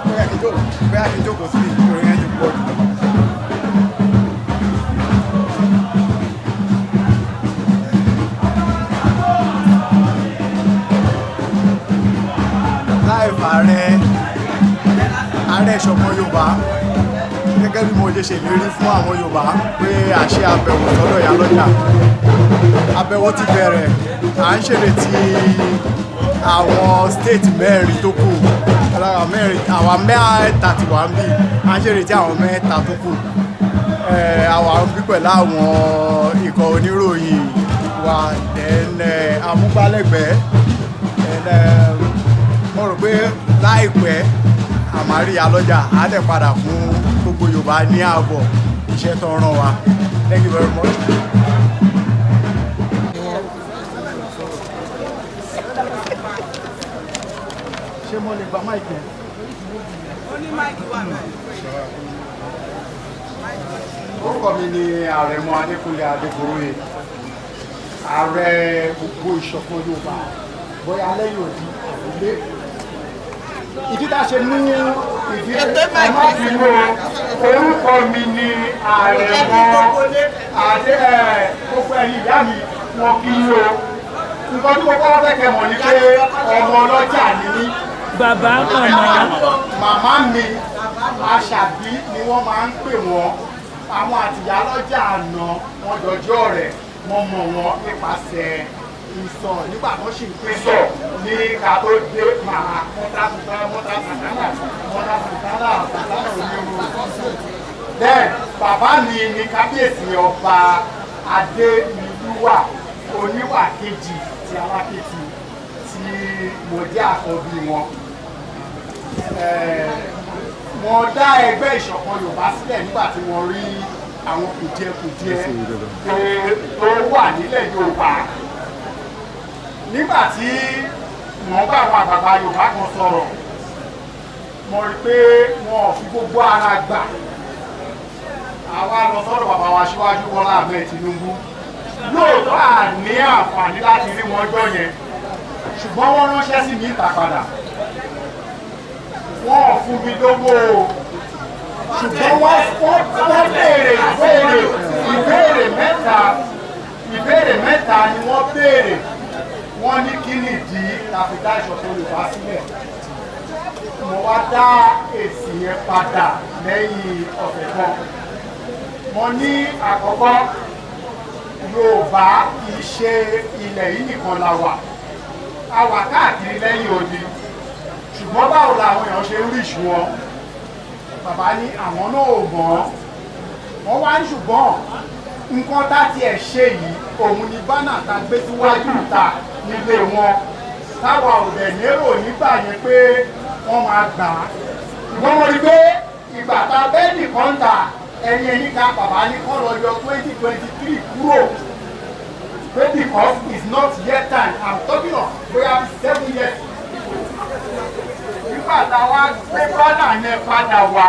Bóyá kí n jókòó, bóyá kí n jókòó sí orin yẹn ti pọ̀ jù. Láìpẹ́, ààrẹ ìṣọ̀kan Yorùbá, gẹ́gẹ́ bí mo ṣe ṣèlérí fún àwọn Yorùbá pé àṣẹ àbẹ̀wò sọ́dọ̀ ìyálọ́jà, àbẹ̀wò ti bẹ̀rẹ̀. À ń ṣèrètí àwọn state mẹ́rin tó kù. Alára mẹ́rin, àwa mẹ́ta ti wà ń bì, à ń ṣèrètí àwọn mẹ́ta tó kù. Àwa ń bí pẹ̀lú àwọn ikọ̀ oníròyìn wa, then amúgbálẹ́gbẹ̀ẹ́. Then mo rò pé láìpẹ́ àmàrí alọ́jà á dẹ̀ padà fún gbogbo Yorùbá ní ààbọ̀ iṣẹ́ tó ń rán wa. Thank you very much. Ṣé mo lè gba mic yẹn? Ó ní mic wà náà. Orúkọ mi ni Àrẹ̀mọ Adékúnlé Adégoróyè, ààrẹ gbogbo ìṣọ̀kan Yorùbá, bóyá lẹ́yìn òdi àbúlé. Ìdí tá a ṣe mú ìdí, ẹ má bínú o, orúkọ mi ni Àrẹ̀mọ Adé. Ẹ gbogbo ẹ̀yin ìyá mi, wọn kí í o. Nǹkan tí mo kọ́kọ́ fẹ́ kẹ́ mọ̀ ni pé ọmọ ọlọ́jà ni mí. Bàbá, màmá. Màmá mi, Àṣàbí ni wọ́n máa ń pè wọ́n. Àwọn àtìyá lọ́jà àná, wọ́n jọjọ́ rẹ̀. Wọ́n mọ̀ wọ́n nípasẹ̀ ìsọ̀ nígbà tó sì ń pín sọ̀ ní ká tó dé màmá mọ́tà sùtánà, mọ́tà sùtánà, mọ́tà sùtánà, sùtánà onírú. Then bàbá mi ni Kábíyèsí Ọba Adémilúwà Oníwà Kejì ti Alákìtì, tí mo jẹ́ àkọ́bí wọn. Wọ́n dá ẹgbẹ́ ìṣọ̀kan Yorùbá sílẹ̀ nígbà tí wọ́n rí àwọn kùdìẹ̀kùdìẹ̀ tó wà nílẹ̀ Yorùbá. Nígbà tí wọ́n bá àwọn àgbààgbà Yorùbá kan sọ̀rọ̀, mo rí pé wọn ò fi gbogbo ara gbà. Àwa lọ sọ́dọ̀ bàbá wa Aṣíwájú Bọ́lá Ahmed Tinubu. Lóòótọ́, à ní àǹfààní láti rí wọn jọ yẹn, ṣùgbọ́n wọ́n ránṣẹ́ sí mi ìta padà. Wọ́n ò fún mi lówó o, ṣùgbọ́n wọ́n béèrè ìbéèrè, ìbéèrè mẹ́ta. Ìbéèrè mẹ́ta ni wọ́n béèrè. Wọ́n ní kí nìdí ta fi dá ìṣọ̀kan Yorùbá sílẹ̀. Mo wá dá èsì yẹn padà lẹ́yìn ọ̀sẹ̀ kan. Mo ní àkọ́kọ́, Yorùbá kì í ṣe ilẹ̀ yìí nìkan la wà, a wà káàkiri lẹ́yìn odi, ṣùgbọ́n báwo làwọn èèyàn ṣe ń rí ìṣù wọn? Bàbá ní àwọn náà ò mọ̀. Wọ́n wá ní ṣùgbọ́n nǹkan tá tiẹ̀ ṣe yìí, òun ni banner tá gbé síwájú ìta nílé wọn, táwa ò dẹ̀ lérò nígbà yẹn pé wọ́n máa gbà á, ṣùgbọ́n wọ́n rí pé ìgbà tá bẹ́ẹ̀ nìkan ta ẹni ẹni ká bàbá ní kọ́ lọ yọ 2023 kúrò, pé because it's not yet time. I'm talking of bóyá 7 years. Nígbà tá a wá gbé banner yẹn padà wá,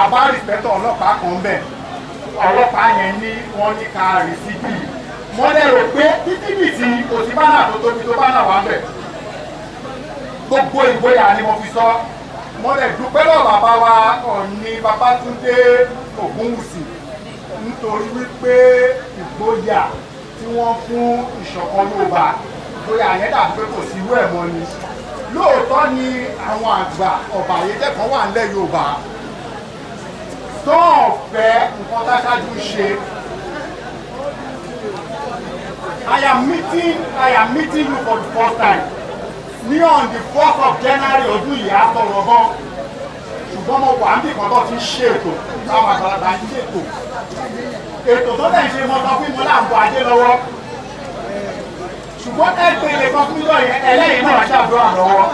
àbá rìpẹ́tọ̀ ọlọ́pàá kan bẹ̀. Ọlọ́pàá yẹn ní wọ́n ní ká rí síbí. Wọ́n lérò pé títí nìsín kò sí banner tó tóbi tó banner wà ń bẹ̀. Gbogbo ìgboyà ni mo fi sọ. Mo lè dúpẹ́ lọ́wọ́ bàbá wa Ọ̀ọ̀ni Babátúndé Ògúnwùsì, nítorí wípé ìgboyà tí wọ́n fún ìṣọ̀kan Yorùbá, ìgboyà yẹn dàbí pé kò sí irú ẹ̀ mọ́ ni. Lóòótọ́ ni àwọn àgbà ọ̀bàyéjẹ́ kan wà nílẹ̀ Yorùbá tó ọ̀fẹ́ nǹkan táṣáájú ṣe. I am meeting you for the first time ní on the 4th of January ọdún yìí. Á sọ̀rọ̀ gan, ṣùgbọ́n mo wà níbi kan tó ti ń ṣètò, táwọn àgbàlagbà ń ṣètò. Ètò tó dẹ̀ ń ṣe, mo sọ fún mi là ń bọ ajé lọ́wọ́, ṣùgbọ́n ẹgbẹ́ ilé kan fún mi lọ yẹn, ẹlẹ́yìn náà ṣàdúrà lọ́wọ́.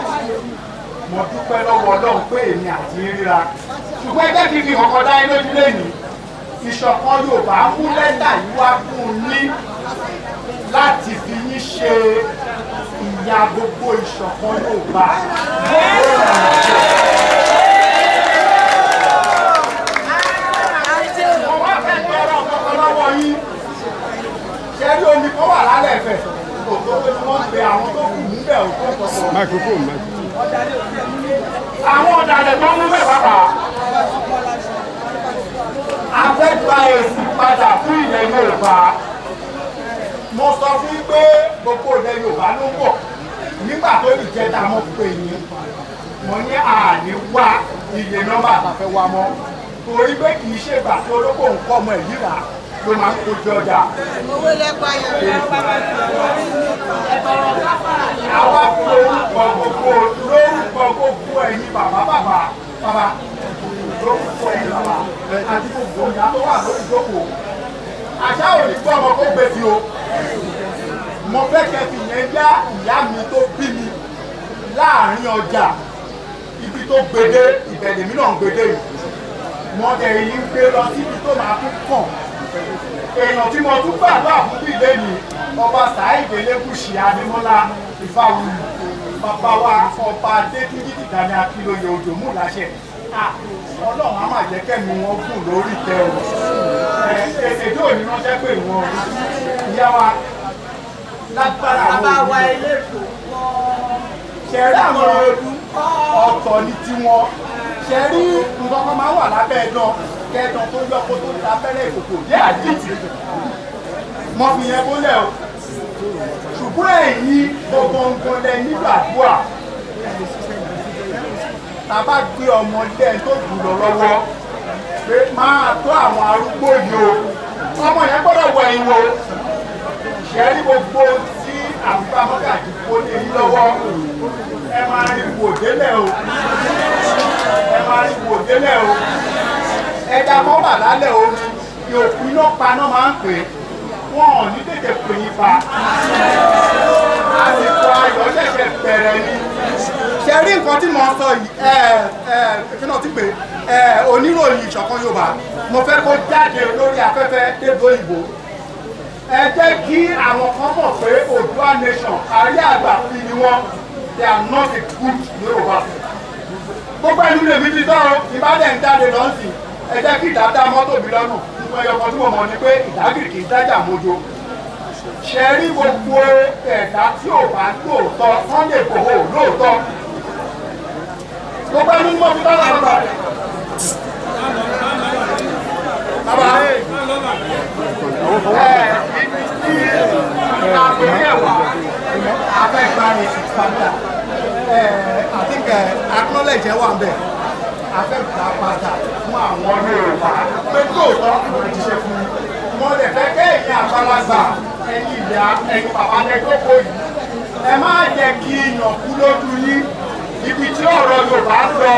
Mo dúpẹ́ lọ́wọ́ Ọlọ́run pé èmi àti ríra, ṣùgbọ́n ẹgbẹ́ kí n fi kọ̀ọ̀kan dá yín lójú lẹ́yìn. Ìṣọ̀kan Yorùbá mú lẹ́tà yìí wá fún un ní láti fi yín. ṣe ìyá gbogbo ìṣọ̀kan Yorùbá. Mo wá fẹ́ tọrọ kọ́kọ́ lọ́wọ́ yín. Ṣé rí omi kan wà lálẹ́ ẹ̀fẹ̀? Òtótó ni wọ́n ń pe àwọn tó kù níbẹ̀ òtótó. Microphone, microphone. Àwọn ọ̀dàlẹ̀ tó ń mú bẹ̀ bàbá. A fẹ́ gba èsì padà fún ilẹ̀ Yorùbá. Mo sọ fún yín pé gbogbo ilẹ̀ Yorùbá ló ń bọ̀. Nígbà tó lè jẹ́ ta mo pè yín. Mo ní àní wá iye nọ́mbà tá a fẹ́ wá mọ́. Torí pé kì í ṣègbà tí olóko ń kọ́ ọmọ ẹ̀ yíra ló máa ń kojú ọjà. Àwa fi orúkọ gbogbo lórúkọ gbogbo ẹ̀yin bàbá bàbá bàbá lórúkọ ẹ̀yin bàbá àti gbogbo ìyá tó wà lórí ìjókòó. Àṣà ò ní gbọ́ ọmọ kó gbé fi o. Mo fẹ́ kẹ́ fi yẹn yá ìyá mi tó bí mi láàrin ọjà, ibi tó gbede ibẹ̀ lèmi náà ń gbede yìí. Mo dẹ̀ yìí ń gbé lọ síbi tó máa tún kàn. Èèyàn tí mo tún gbàdúrà fún bí ilé ni ọba Saheed Elégùṣì Adémọ́lá Ifáwùyí, bàbá wa ọba Adétúnjì Tìjàní Akínlóye Òjòmúláṣẹ. Ọlọ́run á máa jẹ́ kẹ́mi wọn gùn lórí tẹ o. Ètè tó ní ránṣẹ́ pé wọ́n ìyá wa lágbára àwọn òbí. Ṣẹ̀rí àwọn ọ̀tọ̀ ní tiwọn. Ṣẹ̀rí nǹkan kan máa wà lábẹ́ ẹ̀dán kẹ́ẹ̀dán tó yọ kó tó lábẹ́rẹ́ ìkòkò jẹ́ àdìtì. Mo fi yẹn bólẹ̀ o. Ṣùgbọ́n ẹ̀yin gbọ̀ngàn lẹ nílò àdúrà. Tá a bá gbé ọmọdé tó jù lọ lọ́wọ́ pé máa tó àwọn arúgbó yìí o. Ọmọ yẹn gbọ́dọ̀ wọ ẹ̀yìn wo. Ṣẹ̀rí gbogbo tí àbúrò amọ́gàjì kó lé yín lọ́wọ́. Ẹ máa rí wò délẹ̀ o. Ẹ máa rí wò délẹ̀ o. Ẹja kan wà lálẹ́ omi, ìòkú iná paná máa ń pè é. Wọn ò ní tètè pè yín pa. Àsìkò ayọ̀ ṣẹ̀ṣẹ̀ bẹ̀rẹ̀ ni. Ṣé rí nǹkan tí mo sọ yìí? Kí náà ti pè é? Oníròyìn ìṣọ̀kan Yorùbá. Mo fẹ́ kó jáde lórí afẹ́fẹ́ débò ìbò. Ẹ jẹ́ kí àwọn kan mọ̀ pé Oòduà Nation àrí àgbà fi ni wọ́n. They are not a good Yorùbá. Gbogbo ẹnu lèmi ti sọ̀rọ̀, ìbálẹ̀ ń jáde lọ́sìn. Ẹ jẹ́ kí ìdá dá mọ́tò mi lọ́nà. Nǹkan ẹyọ kan tí mo mọ̀ ni pé ìdágìrì kì í dájà mojo. Ṣé rí gbogbo ẹ̀dá tí ò bá lóòótọ́, wọ́n lè bòó lóòótọ́. Gbogbo ẹnu mọ́ fi bá bàbá. Bàbá ẹ ibi tí àgbèrè ẹ̀wà afẹ́gbani padà. I think acknowledge ẹ wà ń bẹ̀. Afẹ́gbà padà fún àwọn Yorùbá pé lóòótọ́ àwọn ìṣe fún un. Mo lè fẹ́ kẹ́ ẹ̀yin àgbàlagbà, ẹ̀yin ìyá, ẹ̀yin bàbá lẹ́gbẹ̀kọ̀ yìí. Ẹ má jẹ́ kí iyàn kú lójú yín. Ibi tí ọ̀rọ̀ Yorùbá lọ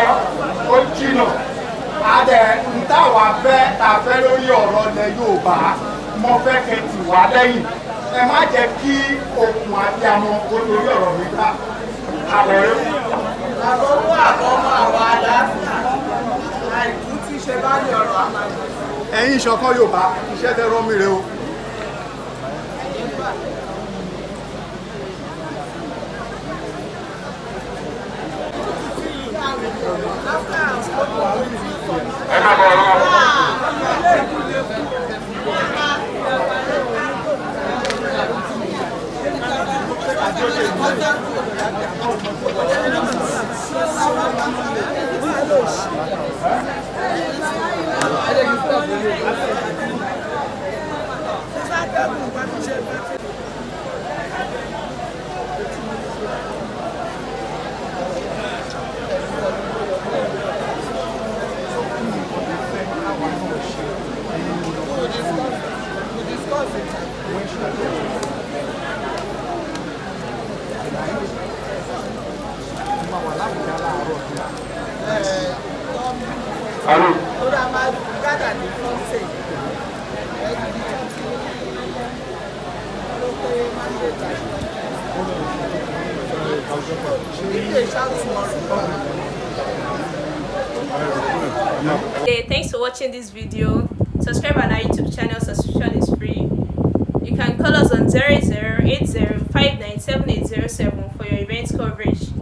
ó jìnà. Adẹ̀ ń táwa fẹ́ ta fẹ́ lórí ọ̀rọ̀ ilẹ̀ Yorùbá. Mo fẹ́ kẹ́ tì wá lẹ́yìn. Ẹ má jẹ́ kí okùn àti àmọ́ kó lórí ọ̀rọ̀ mi gbà. Àbọ̀ rẹ̀. Àbọ̀ owó àbọ̀ ọmọ àwọn àlàáfíà. Àìkú tí ṣe bá lè ọ̀rọ̀ àmàlà. Ẹ̀yin ìṣọ̀kan Yorùbá, iṣẹ́ tẹ́ rán mi rè o. Ẹ má bọ̀ ọ́. Alo. Hey, thanks for watching this video. Subscribe on our YouTube channel, subscription is free. You can call us on 0080 59 7807 for your event coverage.